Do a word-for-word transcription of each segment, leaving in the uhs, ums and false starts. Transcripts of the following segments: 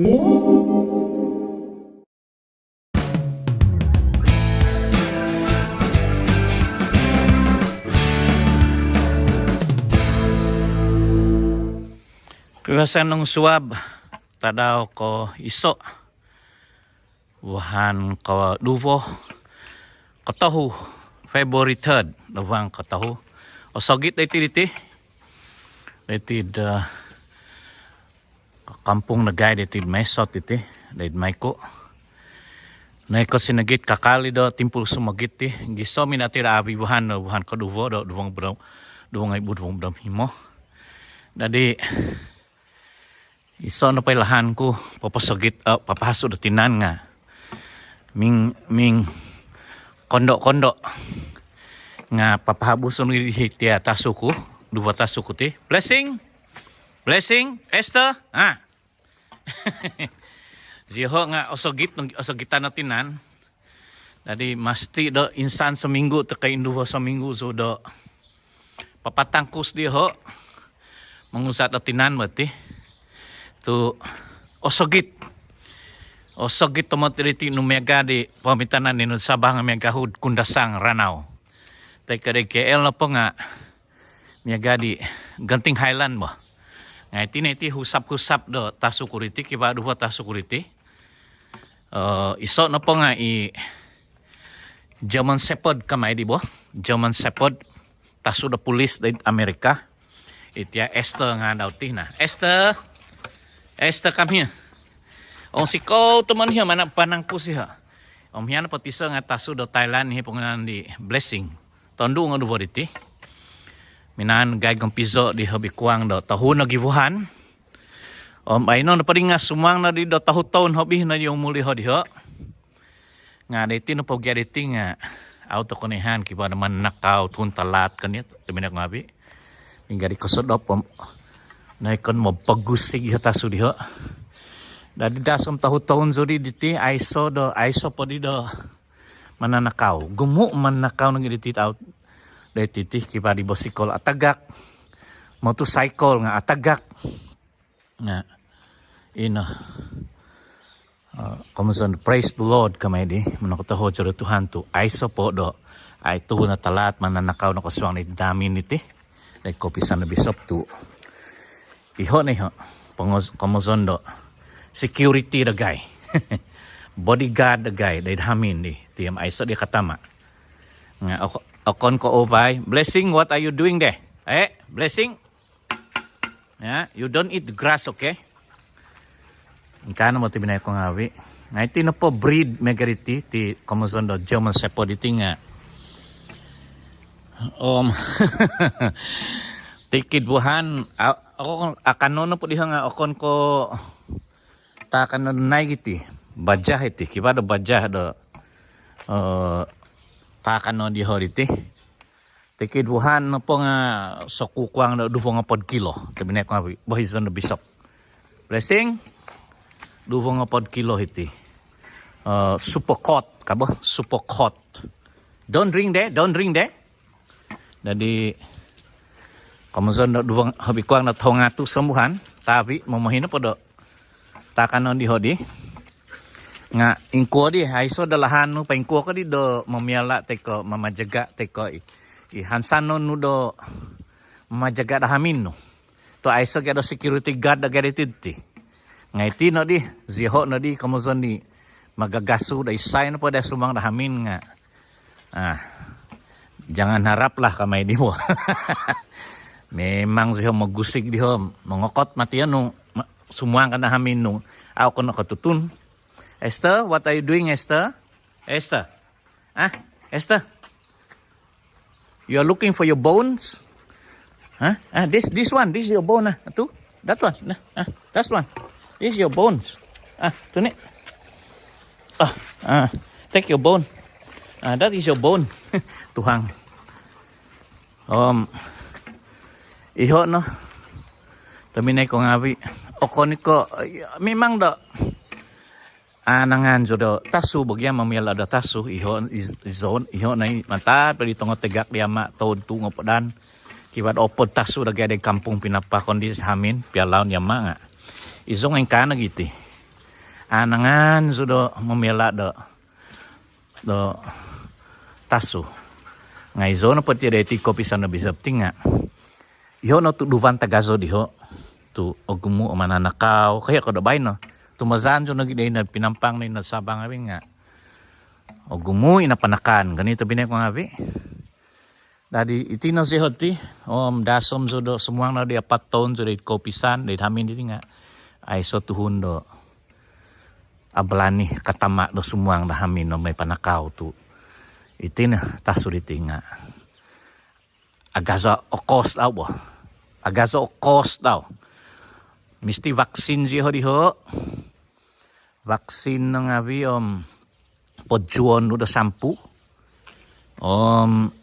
Kivaa sanang suab, tadau koiso, vuhan koduvo, kotohu, February third, vuhan kotohu. Osogit doiti diti, doiti do kampung dagai doiti Mae Sot iti, doid Mae Ku. Noikot sinogit kakal i do timpu sumogit ti, gisom i dati do avi vuhan, vuhan koduvo do duvo, duvo ngoibu duvo himo. Dadi, iso nopo i lahan ku poposogit, eh, papahasu do tinan nga ming, ming kondo-kondo nga papahabus no i tia tasu ku, duvo tasu ku ti. Blessing, Blessing, Esther, ha. Zioho nga osogit, osogitan no tinan. Dadi masti do insan sominggu toi ko induvo sominggu zou do papatangkus dioho. Mongusat do tinan bo ti. Tu osogit. Osogit tomod diti nu miaga di poomitanan di nu Sabah nga miaga hud Kundasang Ranau. Toi ko di K L nopo nga miaga di Genting Highland bo. Nga iti no iti husap-husap do tasu ku diti, kivaa duvo tasu ku diti. Eh, iso nopo nga i German Shepherd kamai di bo. German Shepherd, tasu do pulis doid Amerika. Itia Esther ngaan dau ti na. Esther. Esther, come here. Om sikou tomod hia mana panangkus hia. Om hia nopo tiso nga tasu do Thailand, i pongaanan di Blessing. Tondu nga duvo diti. Minaan gai gompizo di hobi kuang do tohu nogi vuhan. Om baino nopo di nga sumuang nodi do tohu toun hobi no di umul diho diho. Nga doiti nopo gia diti nga au tokou noihaan kivaa do mananakau, tuhun talaat kan io, tobpinai ngaavi. Mingga di kosodop om noikon mopogusig iho tasu diho. Dadi dasom tohu toun zou di diti, aiso do, aiso po di do mananakau. Gumu mananakau nogi diti au. Doiti ti kivaa di bosikol atagak, motosikal nga atagak. Nga ino, eh, komozon, praise the Lord kamai di, monokotohuod zou do Tuhan tu aiso po do, ai, tuhun o talaat mananakau nokosuang doid hamin diti. Doid kopisan do bisop tu iho no iho pongoz-, komozon do security dagai. Bodyguard dagai doid hamin di. Ti om aiso di katama. Nga oko-, okon ko ovai. Blessing, what are you doing there? Eh, Blessing? Ya, you don't eat the grass, okay? Ingkaa no bo tobpinai ku ngaavi. Nga iti nopo breed miaga diti, ti komozon do German Shepherd diti nga, om, tikid vuhan, a-, okon, akanon nopo diho nga okon ko taakanon do naig iti. Bajah iti, kivaa do bajah do, eh, taakanon diho diti. Tikid vuhan nopo nga sokukuang do duvo ngopod kilo. Tobpinai ku ngaavi, bohizon do bisop. Blessing, duvo ngopod kilo hiti. Eh, super coat, ka bo? Super coat. Don't drink there, don't drink there. Dadi, komozon do duvo, hobi kuang do tohu ngatus om vuhan, tavi momohi nopo do taakanon diho di. Nga ingkuo di, aiso do lahan nu, poingkuo ko di do momiala toi ko mamajaga toi ko i, i hansanon nu do mamajaga do hamin nu. Tu aiso gia do security guard do gia diti ti. Nga iti no di, zioho no di, komozon di magagasu do isai nopo do sumuang do hamin nga, ah, jangan harap lah kamai di bo. Memang zioho mogusig diho, mongokot mati anu, ma-, sumuang ka do hamin nu. Au ko nokotutun. Esther, what are you doing, Esther? Esther. Ah, Esther. You are looking for your bones? Huh? Ah, this, this one, this is your bone, ah. Tu, that one, nah, ah, that's one. This is your bones. Ah, tu ni. Ah, ah, take your bone. Ah, that is your bone. Tuhang. Om iho no, tobpinai ku ngaavi, okon ko, memang do anangan zou do tasu, bagi om momiala do tasu, iho, iz-, izou, iho no i mantad po di tongo tagak di ama, toun tu ngopodan. Kivaa do opod tasu dagai doid kampung pinapakon di hamin, pialaon di ama nga izou nga ingkaa nogi ti. anangan zou do momiala do do tasu. Nga' izou nopo ti doiti koupisan do bisop ti nga' iho' no tu' duvan tagazo diho' tu' ogumu' o mananakau. Koiho' ko do baino, tumazaan zou nogi' do ino Pinampang no ino Sabah ngawi' nga' ogumu' ino panakan koni tobinai ku ngawi'. Dadi' iti no siho' ti, om dasom zou do sumuang no di apat toun zou do id koupisan do id hamin diti nga' aiso' tuhun do abalani katama' do sumuang do hamin do moi panakau tu' iti no tasu diti nga' agazo o kos dau bo. Agazo o kos dau. Misti vaksin siho' diho'. Vaksin no ngawi' om podsuon nu do sampu. Om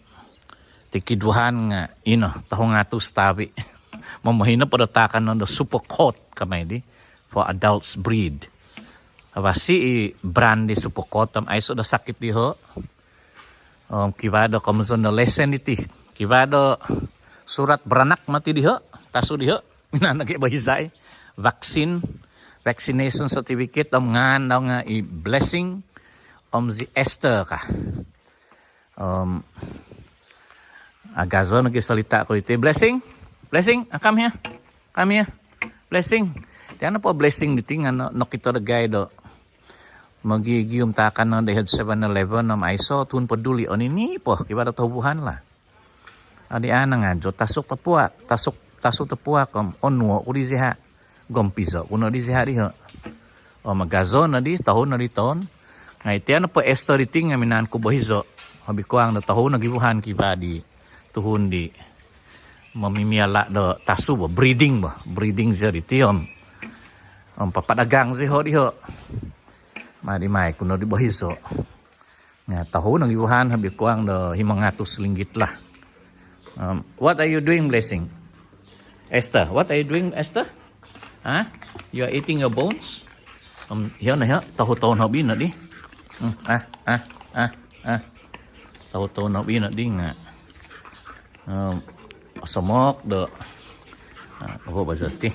tikid vuhan nga' ino tohu nahatus tawi'. Momohi no po do taakanon do Super Coat kamai di for adults breed. Avasi' i brand di Super Coat om aiso' do sakit diho'. Om kivaa do komozon do lesen diti. Kivaa do surat baranak mati diho', tasu diho'. Minaan nogi' bo hizai vaksin, vaccination certificate om ngaan dau nga' i Blessing om zi Esther ka. Om agazo nogi' solita' ku iti. Blessing, Blessing, ah, come here. Come here. Blessing. Tia nopo Blessing diti nga' no, nokito dagai do mogigium taakanon do id Seven Eleven om aiso' tuhun poduli'. Onini' po, kivaa do tohu vuhan lah. Adi' anangan zou tasu topuak, tasu, tasu topuak om onuo' ku di ziha'. Gompizo' ku no di ziha' diho'. Om agazo no di, tohu no di toun. Nga' iti nopo Esther diti nga' minaan ku bohizo'. Hobi kuang do tohu nogi vuhan kivaa di tuhun di momimiala' do tasu bo, breeding bo. Breeding siho' diti om, om papadagang siho' diho'. Madi mai ku no di bohizo'. Nga' tohu nogi vuhan, hobi kuang do himo nahatus linggit lah. Um, what are you doing, Blessing? Esther, what are you doing, Esther? Huh? You are eating your bones? Um, hiyo no hiyo, tohu toun hobi no di. Hmm, ah, ah, ah, ah. Tohu toun hobi no di nga'. Um, osomok do. Ah, opo bazo ti.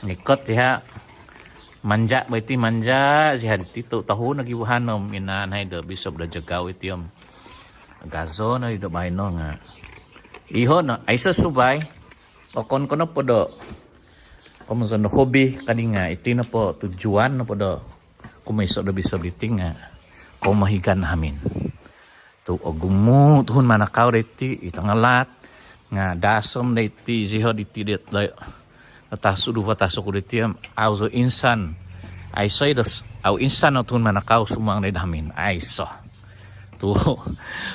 Nikot diha'. Manja' bo iti, manja' ziha' diti tu' tohu nogi vuhan om minaan hai do bisop do jagau iti om agazo no i do baino nga'. Iho' no, aiso' subai. Okon ko nopo do komozon do hobi kadi nga' iti nopo tujuan nopo do kumoiso' do bisop diti nga' komohigan hamin. Tu' ogumu' tuhun manakau doiti, i tangalaat, nga' dasom doiti, siho' diti, do tasu, duvo tasu ku diti om au' zou insan. Aiso' i do, au' insan o tuhun manakau sumuang do id hamin. Aiso'. Tu'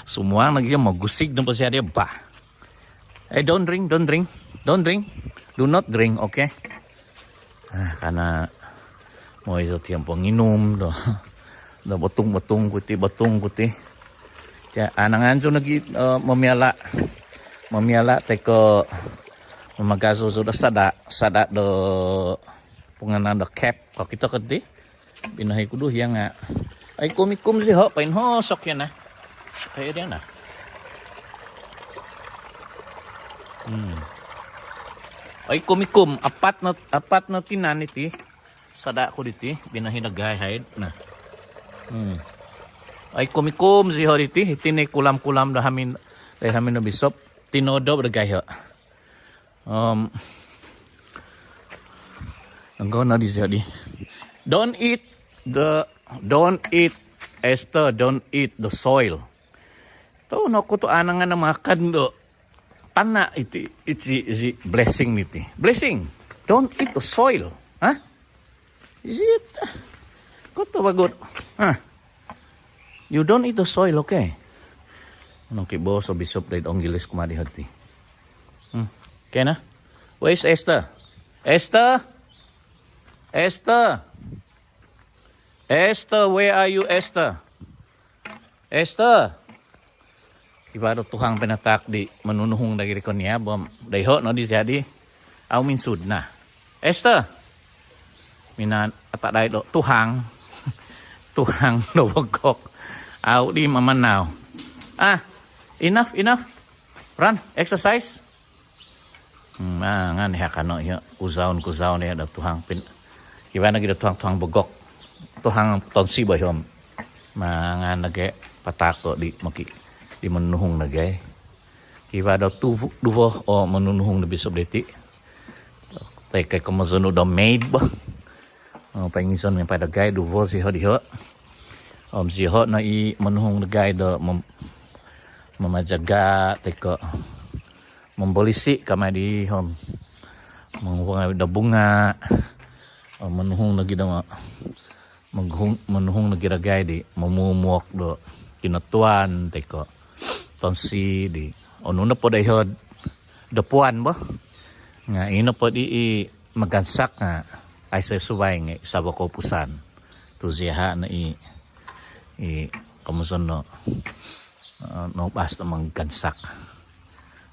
sumuang nogi' om mogusig nopo siha' di bah. Eh, don't drink, don't drink, don't drink. Do not drink, okay? Ah, kana' moi zou ti om ponginum do, do botung-botung ku ti, botung ku ti. Tia, anangan zou nogi', eh, momiala', momiala' toi ko' mamagazo zou do sada', sada' do pungaanan do cap, kokito ko ti. Binohi ku do hiya nga'. Ai, kumikum siho', poinhosok hiya na. Kaya dia na. Hmm. Ai, kumikum, apat no, apat no tinan iti. Sada' ku diti, binohi dagai haid. Nah. Hmm. Ai, kumikum siho' diti, iti ni kulam-kulam do hamin, do hamin do bisop. Tinodo dagai ho'. Um, anggo no di jadi. Don't eat the, don't eat, Esther, don't eat the soil. Tu' nokuo tu' anangan no makan do tana' iti, iti, iti Blessing iti. Blessing, don't eat the soil. Hah? Is it? Koto bagot. Ah. You don't eat the soil, okay? Nung ki boso bisop doid Onggilis kumaa di hati. Hmm. Okay na? Where is Esther? Esther? Esther? Esther, where are you, Esther? Esther. Kivaa do tuhang pinataak di monunuhung dagi di koniab om doiho' no di jadi au' minsud na. Esther. Minaan atadai do tuhang. Tuhang do bogok. Au' di mamanau. Ah, enough, enough. Run, exercise. Hmm, ah, ngaan iho' kano iho'. Kuzaon-kuzaon iho' do tuhang pin-, kivaa nogi do tuhang-tuhang bogok. tuhang tonsi bo ihom. Mangan dagai patako di moki di monunuhung dagai. Kiwaa do tuvu duvo o monunuhung do bisop diti. Toi ko komozon do maid bo. Om poingizon miampai dagai duvo siho diho. Om siho no i monunuhung dagai do mem- mamajaga toi ko mombolisi kamai di ihom. Mongubung do bunga. Om monunuhung nogi do monunuhung nogi dagai di momumuok do kinotuan toi ko tonsi di onu nopo do iho do puan bo. Nga ino po di i magansak nga aiso suvai nga i savo koupusan. Tu ziaha no i i komozon no nobas do magansak.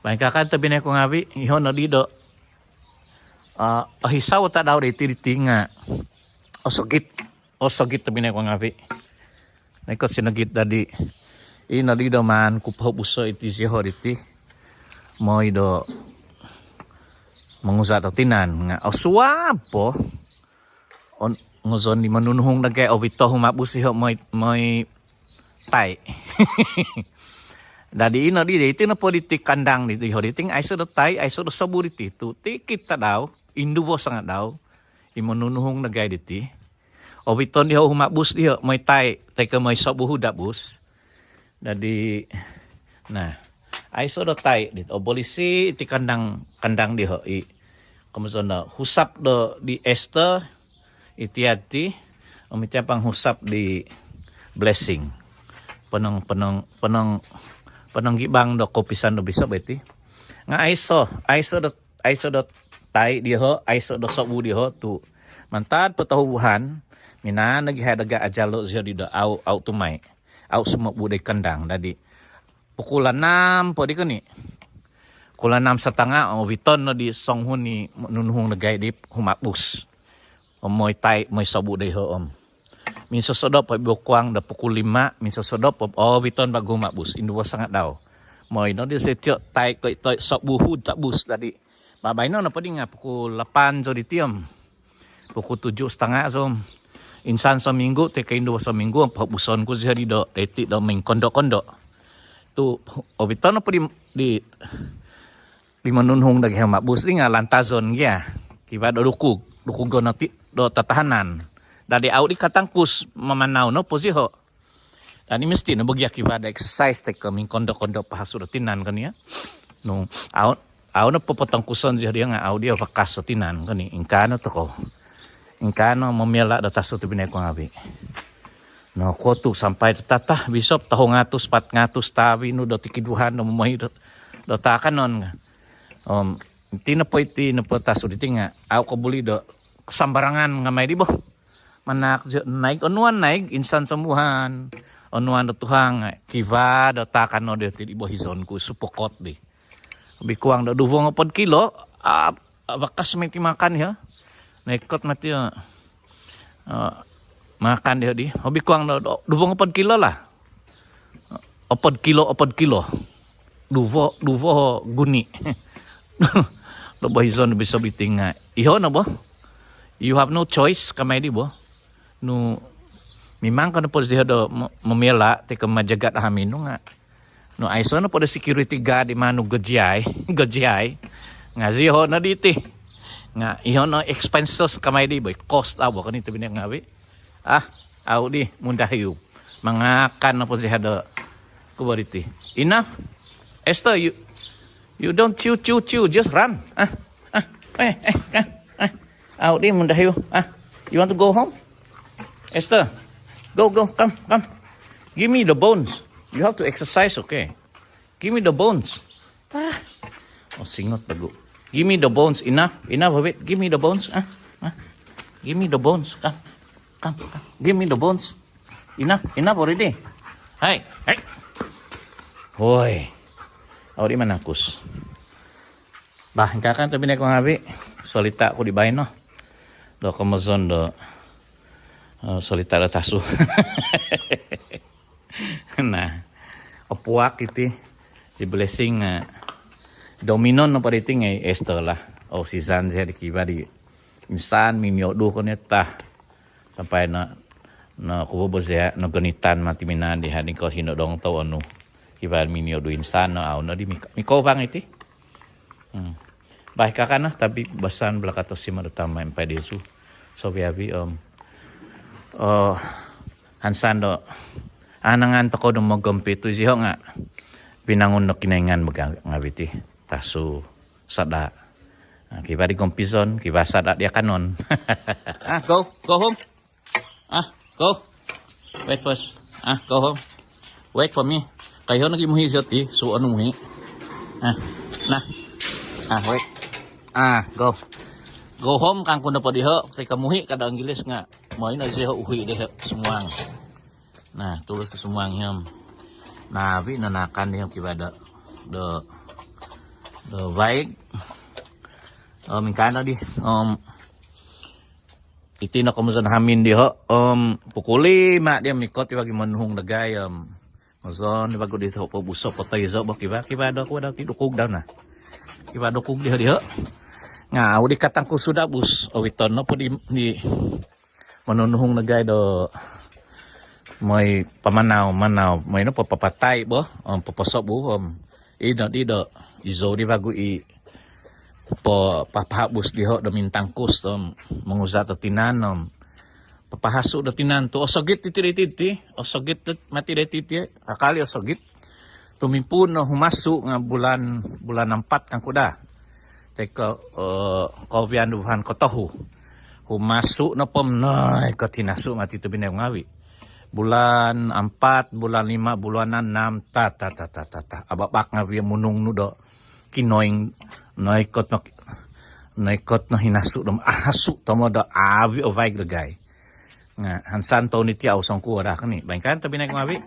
Baingkakan tobinai ku ngavi iho no di do ohisau tadau diti diti nga osogit osogit tobinai ku ngavi. Nai ko sinogit dadi ino di do maan ku pohobuso iti siho diti moi do monguza do tinan nga osuab po. Ongozon di monunuhung dagai ovito humabus iho moi moi tai. Dadi ino di iti nopo diti kandang di iho diti nga aiso do tai aiso do sobu diti tu tikid tadau induvo sangadau i monunuhung dagai diti. Oviton diho humabus diho moi tai toi ko moi sobu hudabus. Dadi nah aiso do tai dit obolisi iti kandang kandang diho i komozon do husap do di Esther iti ati om iti apang husap di Blessing. Ponong ponong ponong ponong gibang do koupisan do bisop iti nga aiso aiso do aiso do tai diho aiso do sobu diho tu mantad po tohu vuhan minaan nogi hai dagai ajalo siho di do au au tumai au sumobu dai kandang dadi pukul anam po di koni. Pukul anam satanga oviton no di songhun i nunuhung dagai di humabus. Om moi tai moi sobu dai ho om minsosodop po bokuang do pukul lima minsosodop po oviton bagu humabus induvo sangadau. Moi no di sitio tai koi toi sobu hud tabus dadi. Babaino nopo di nga pukul lapan so diti om pukul tujuh setengah so. Insan sominggu toi ko induvo sominggu om pohobuson ku siho di do diti do mingkondo-kondo. Tu oviton nopo di di di monunuhung dagai humabus di nga lantazon gia. Kiwaa do dukug dukugon oti do tatahanan. Dadi au di katangkus mamanau nopo siho. Dadi misti no bo gia kiwaa do exercise toi ko mingkondo-kondo pahasu do tinan koni ya. Nu au au nopo potongkuson siho dia nga au dia vakas do tinan koni ingkaa no tokou. Ingkaa no momiala do tasu tobinai ku ngavi. No kuo tu sampai do tatah bisop tohu ngatus apat ngatus tavi nu do tikid vuhan do momohi do do taakanon nga. Om iti nopo iti nopo tasu diti nga au kobuli do sambarangan ngamai di bo. Manahak naig onuan naig insan sombuhan onuan do tuhang nga kiwaa do taakanon diti di bo hizon ku supokot di. Bikuang do duvo ngopod kilo. Abakas mai ti makan iho. Naikot mati o makan diho di. Hobi kuang do duvo ngopod kilo lah. Opod kilo opod kilo. Duvo duvo guni. Do bohizon do biso biting nga iho no bo. You have no choice kamai di bo. Nu mimang ko nopo diho do momiala ti ko majagat hamin nu nga nu aiso nopo do security guard di manu gojiai gojiai. Nga ziho no diti nga iho no expenses kamai di bo cost abo koni tobinai ngavi. Ah, au di mundahiu. Mangakan nopo diho do kubo diti. Enough. Esther, you you don't chew chew chew, just run. Ah, ah, eh, eh, ah, ah. Au di mundahiu. Ah, you want to go home? Esther, go go, come come. Give me the bones. You have to exercise, okay? Give me the bones. Tah. Oh, singot bagu. Give me the bones. Enough. Enough of it. Give me the bones. Ah, ah. Give me the bones. Come. Come. Come. Give me the bones. Enough. Enough already. Hai. Hai. Hoi. Au di manakus. Bah, ingkaa kan tobinai ku ngavi. Solita ku di baino. Do komozon do solita do tasu. Nah, opuak iti si Blessing nga domino no padi ti ngai Esther lah. Oksigen sia di kiba di insan mimiodu ko neta sampai no no kubo bozea no gonitan mati mina di hadi ko hino dong tau onu. Iban minio duinsan no au no di miko, miko bang iti. Hmm. Baik kakana tapi basan belakato sima do tama empai disu. So biabi om oh hansan do anangan toko do mogompi tu ziho nga binangun no Kinoingan baga ngabiti tasu sada. Ah, kiba di gompizon, kiba sada dia kanon. Ah, go, go home. Ah, go. Wait first. Ah, go home. Wait for me. Kaiho nogi muhi siyo ti, suo no muhi. Ah, nah. Ah, wait. Ah, go. Go home kangku nopo diho, tika muhi kada Inggilis nga. Moi no siyo uhi diho sumuang. Nah, tulus sumuang hiom. Nabi no nakan diho kiba do. Do. Do baik. Om ingkano di. Om iti no komozon hamin diho. Om pukul lima diho mikot iwagi monuhung dagai om. Mozon iwagu diho po buso po toizo bo kiba kiba do kuwa do ti dukug dau na. Kiba dukug diho diho. Nga au di katangku sudah bus. Owiton no po di, di monunuhung nagai do moi pamanau-manau moi no papatai bo om papasobu om ino di do izou di bagu i po papahabus diho do mintangkus om monguzat do tinan om papahasu do tinan tu osogit titi do titi osogit do mati do titi akali osogit. Tumimpuun no humasu nga bulan bulan ampat kangku da. Teko kobian do buhan kotohu. Humasu no pom noi ko tinasu mati tu binai ngawi. Bulan ampat, bulan lima, bulan enam, ta ta ta ta ta ta. Ababak ngawi munung nu do kinoing noikot no noikot no hinasu do ahasu tomo do awi o vaig dagai. Nga hansan tau niti au songku ada kani. Baingkan tu binai ngawi.